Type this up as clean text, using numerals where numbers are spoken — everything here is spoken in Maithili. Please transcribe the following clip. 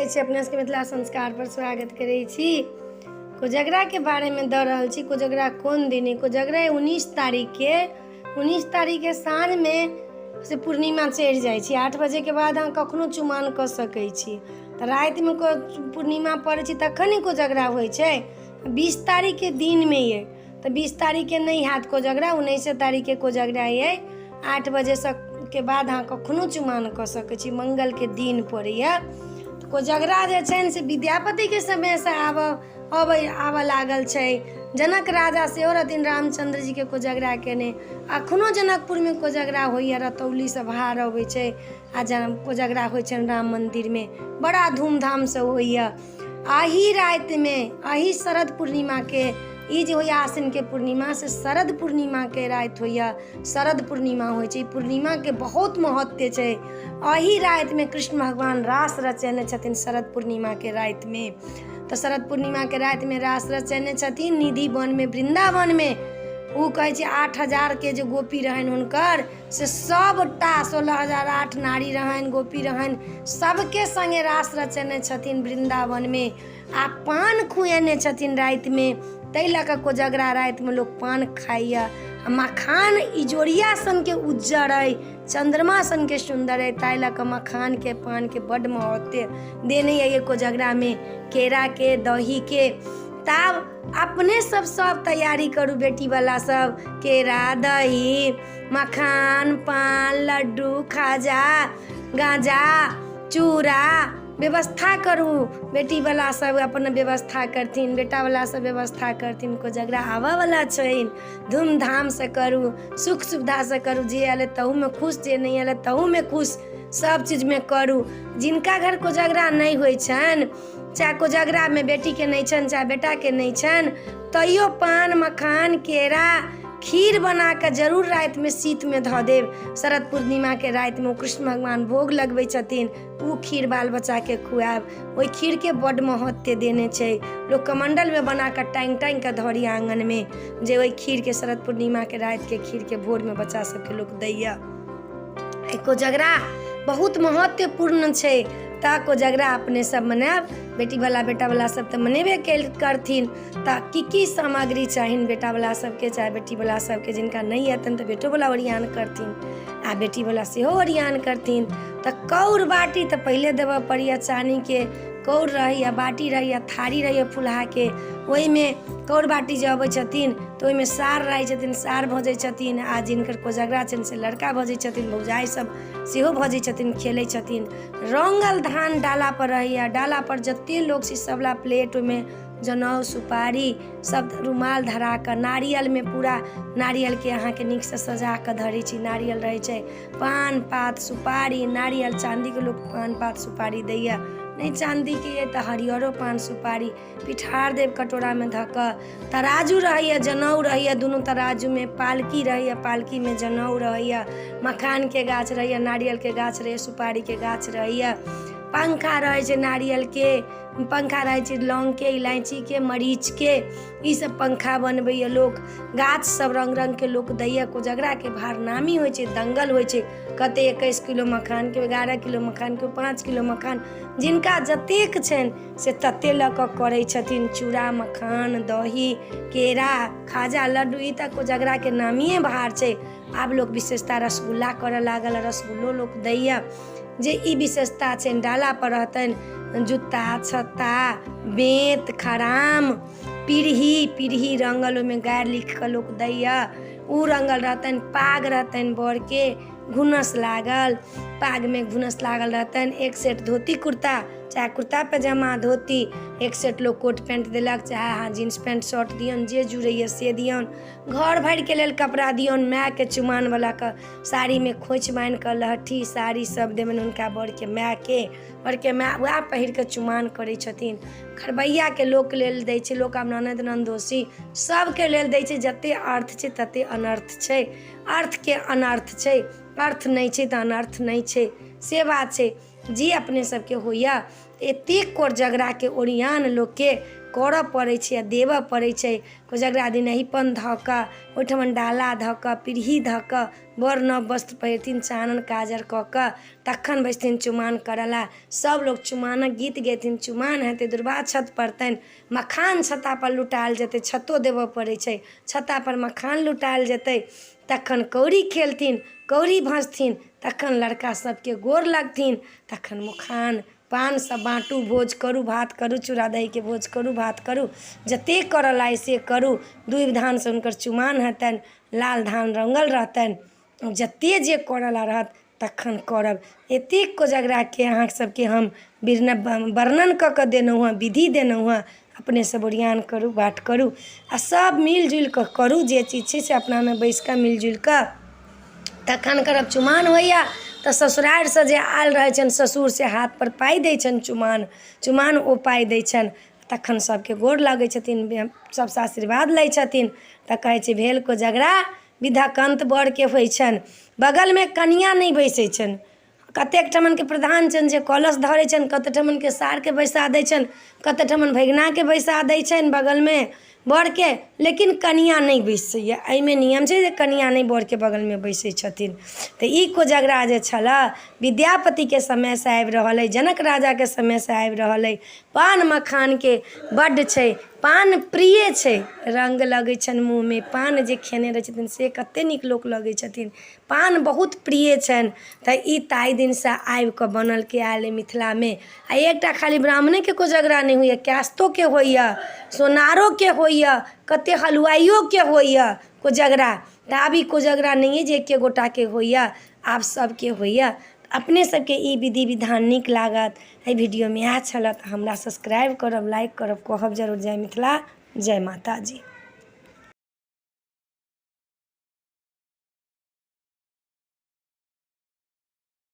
अछि अपना सबके मिथिला संस्कार पर स्वागत करै छी। कोजगराके बारेमे दऽ रहल छी। कोजगरा कोन दिन अइ? कोजगरा 19 तारीखके, 19 तारीखके साँझमे से पूर्णिमा चढ़ि जाइ छै। 8 बजेके बाद अहाँ कखनो चुमान कऽ सकै छी। तऽ रातिमे पूर्णिमा पड़ै छै तखन ने कोजगरा होइ छै। 20 तारीखके दिनमे अइ तऽ 20 तारीखके नहि हैत कोजगरा, 19 तारीखके कोजगरा अइ। 8 बजेसँ के बाद अहाँ कखनो चुमान कऽ सकै छी, मंगलके दिन पड़ैए। तऽ कोजगरा जे छनि से विद्यापतिके समयसँ आबऽ अबै आबऽ लागल छै। जनक राजा सेहो रहथिन रामचन्द्र जीके कोजगरा केने। अखनो जनकपुरमे कोजगरा होइए, रतौलीसँ भार अबै छै आ जन कोजगरा होइ छनि राम मन्दिरमे, बड़ा धूमधामसँ होइए। एही रातिमे, एही शरद पूर्णिमाके, ई जे होइए आश्विनके पूर्णिमा, से शरद पूर्णिमाके राति होइए, शरद पूर्णिमा होइ छै। ई पूर्णिमाके बहुत महत्व छै। एही रातिमे कृष्ण भगवान रास रचेने छथिन शरद पूर्णिमाके रातिमे। तऽ शरद पूर्णिमाके रातिमे रास रचेने छथिन निधि वनमे, वृन्दावनमे। ओ कहै छै 8000के जे गोपी रहनि हुनकर, से सबटा 16008 नारी रहनि, गोपी रहनि, सबके सङ्गे रास रचेने छथिन वृन्दावनमे आ पान खुएने छथिन रातिमे। ताहि लऽ कऽ कोजगरा रातिमे लोक पान खाइए। आ मखान इजोरिया सनके उज्जर अइ, चन्द्रमा सनके सुन्दर अइ, ताहि लऽ कऽ मखानके पानके बड्ड महत्व देने अइ कोजगरामे, केराके, दहीके। तब अपने सब सब तैयारी करू बेटीवला सब, केरा, दही, मखान, पान, लड्डू, खाजा, गाँजा, चूड़ा व्यवस्था करू। बेटीवला सब अपन व्यवस्था करथिन, बेटावला सब व्यवस्था करथिन। कोजगरा आबऽवला छनि, धूमधामसँ करू, सुख सुविधासँ करू। जे आयल तहूमे खुश, जे नहि आयल तहूमे खुश, सब चीजमे करू। जिनका घर कोजगरा नहि होइ छनि, चाहे कोजगरामे बेटीके नहि छनि चाहे बेटाके नहि छनि, तैयो पान, मखान, केरा, खीर बना कऽ जरूर रातिमे शीतमे धऽ देब। शरद पूर्णिमाके रातिमे ओ कृष्ण भगवान भोग लगबै छथिन, ओ खीर बाल बच्चाके खुआएब। ओहि खीरके बड्ड महत्व देने छै। लोक कमण्डलमे बना कऽ टाँगि टाँगि कऽ धरी आङ्गनमे, जे ओहि खीरके शरद पूर्णिमाके रातिके खीरके भोरमे बच्चा सबके लोक दैए। कोजगरा बहुत महत्वपूर्ण छै। तऽ कोजगरा अपने सब मनायब। बेटीवला बेटावला सब तऽ मनेबे करथिन। तऽ की की सामग्री चाहिन बेटावला सबके चाहे बेटीवला सबके, जिनका नहि हेतनि तऽ बेटोवला ओरियान करथिन आ बेटीवला सेहो ओरियान करथिन। तऽ कौर बाटी तऽ पहिले देबऽ पड़ैए। चानीके कौर रहैए, बाटी रहैए, थारी रहैए फुलहाके। ओहिमे कौर बाटी जे अबै छथिन तऽ ओहिमे सार रहै छथिन, सार भजै छथिन आ जिनकर कोजगरा छनि से लड़का भजै छथिन, भौजाइ सब सेहो भजै छथिन, खेलै छथिन। रङ्गल धान डालापर रहैए। डालापर जते लोक छै सबला प्लेट, ओहिमे जनउ, सुपारी सब, रुमाल धरा कऽ, नारियलमे पूरा नारियलके अहाँके नीकसँ सजा कऽ धरै छी, नारियल रहै छै, पान पात, सुपारी, नारियल। चाँदीके लोक पान पात सुपारी दैए, नहि चाँदीके अइ तऽ हरियरो पान सुपारी। पिठार देब कटोरामे धऽ कऽ। तराजू रहैए, जनउ रहैए दुनू तराजूमे, पालकी रहैए, पालकीमे जनउ रहैए, मखानके गाछ रहैए, नारियलके गाछ रहैए, सुपारीके गाछ रहैए, पंखा रहै छै नारियलके पंखा रहै छै, लौंगके, इलायचीके, मरीचके, ई सब पंखा बनबैए लोक। गाछ सब रङ्ग रङ्गके लोक दैए। कोजगराके भार नामी होइ छै, दङ्गल होइ छै। कते 21 किलो मखान, केओ 11 किलो मखान, केओ 5 किलो मखान, जिनका जतेक छनि से तते लऽ कऽ करै छथिन। चूड़ा, मखान, दही, केरा, खाजा, लड्डू, ई तऽ कोजगराके नामिए भार छै। आब लोक विशेषता रसगुल्ला करऽ लागल, रसगुल्लो लोक दैए। जे ई विशेषता छनि। डालापर रहतनि जुत्ता, छत्ता, बेंत, खराम, पीढ़ी, पीढ़ी रङ्गल, ओहिमे गारि लिखि कऽ लोक दैए, ओ रङ्गल रहतनि। पाग रहतनि बरके, घुनस लागल, पागमे घुनस लागल रहतनि। एक सेट धोती कुर्ता, चाहे कुर्ता पैजामा धोती, एक सेट लोक कोट पैंट देलक, चाहे अहाँ जीन्स पैंट शर्ट दियौन, जे जुड़ैए से दियौन। घर भरिके लेल कपड़ा दियौन। मायके चुमानवलाके साड़ीमे खोँइछ बान्हि कऽ लहठी साड़ी सब देबनि हुनका बरके मायके। बरके माय वएह पहिर कऽ चुमान करै छथिन। घरबैयाके लोक लेल दै छै लोक, आब ननद ननदोसी सबके लेल दै छै। जते अर्थ छै तते अनर्थ छै, अर्थके अनर्थ छै, अर्थ नहि छै तऽ अनर्थ नहि छै, से बात छै। जे अपने सबके होइए एतेक कोजगराके ओरियान लोकके करऽ पड़ै छै आओर देबऽ पड़ै छै। कोजगरा दिन अहिपन धऽ कऽ, ओहिठमन डाला धऽ कऽ, पीढ़ी धऽ कऽ, बड़ नव वस्त्र पहिरथिन, चानन काजर कऽ कऽ तखन बैसथिन चुमाओन करऽ लए। सभ लोक चुमाओनक गीत गेथिन, चुमाओन हेतै, दुर्वा छत पड़तनि, मखान छत्तापर लुटायल जेतै। छत्तो देबऽ पड़ै छै, छत्तापर मखान लुटायल जेतै। तखन कौड़ी खेलथिन, कौड़ी भँजथिन, तखन लड़का सबके गोर लगथिन, तखन मखान पान सब बाँटू, भोज करू, भात करू, चूड़ा दहीके भोज करू, भात करू, जतेक करऽ लाइ से करू। दुभि धानसँ हुनकर चुमाओन हेतनि, लाल धान रङ्गल रहतनि। जतेक जे करऽवला रहत तखन करब। एतेक कोजगराके अहाँ सबके हम वर्णन कऽ कऽ देलहुँ हँ, विधि देलहुँ हँ। अपने सब ओरियान करू, बात करू आओर सब मिल जुलिकऽ करू। जे चीज छै से अपनामे बैसिकऽ मिल जुलिकऽ तखन करब। चुमाओन होइए तऽ ससुरारिसँ जे आयल रहै छनि ससुर, से हाथपर पाइ दै छनि। चुमाओन चुमाओन ओ पाइ दै छनि, तखन सबके गोर लगै छथिन, सबसँ आशीर्वाद लै छथिन। तऽ कहै छै भेल कोजगरा विधक अन्त बरके होइ छनि। बगलमे कनिआँ नहि बैसै छनि। कतेक ठमनके प्रधान छनि जे कलश धरै छनि, कतेक ठमनके सारके बैसा दै छनि, कतेक ठमन भगिनाके बैसा दै छनि बगलमे बरके, लेकिन कनिआँ नहि बैसैए। एहिमे नियम छै जे कनिआँ नहि बरके बगलमे बैसै छथिन। तऽ ई कोजगरा जे छलऽ, विद्यापतिके समयसँ आबि रहल अइ, जनक राजाके समयसँ आबि रहल अइ। पान मखानके बड्ड छै, पान प्रिय छै। रङ्ग लगै छनि मुँहमे, पान जे खेने रहै छथिन से कतेक नीक लोक लगै छथिन। पान बहुत प्रिय छनि। तऽ ई ताहि दिनसँ आबि कऽ बनल के आयल अइ मिथिलामे। आ एकटा खाली ब्राह्मणेके कोजगरा नहि होइए, कायस्थोके होइए, सोनारोके होइए, कतेक हलुआइयोके होइए कोजगरा। तऽ आब ई कोजगरा नहि अइ जे एके गोटाके होइए, आब सभके होइए। अपने सबके ई विधि विधान नीक लागत, एहि वीडियोमे इएह छलऽ। तऽ हमरा सब्सक्राइब करब, लाइक करब, कहब जरूर। जय मिथिला, जय माताजी।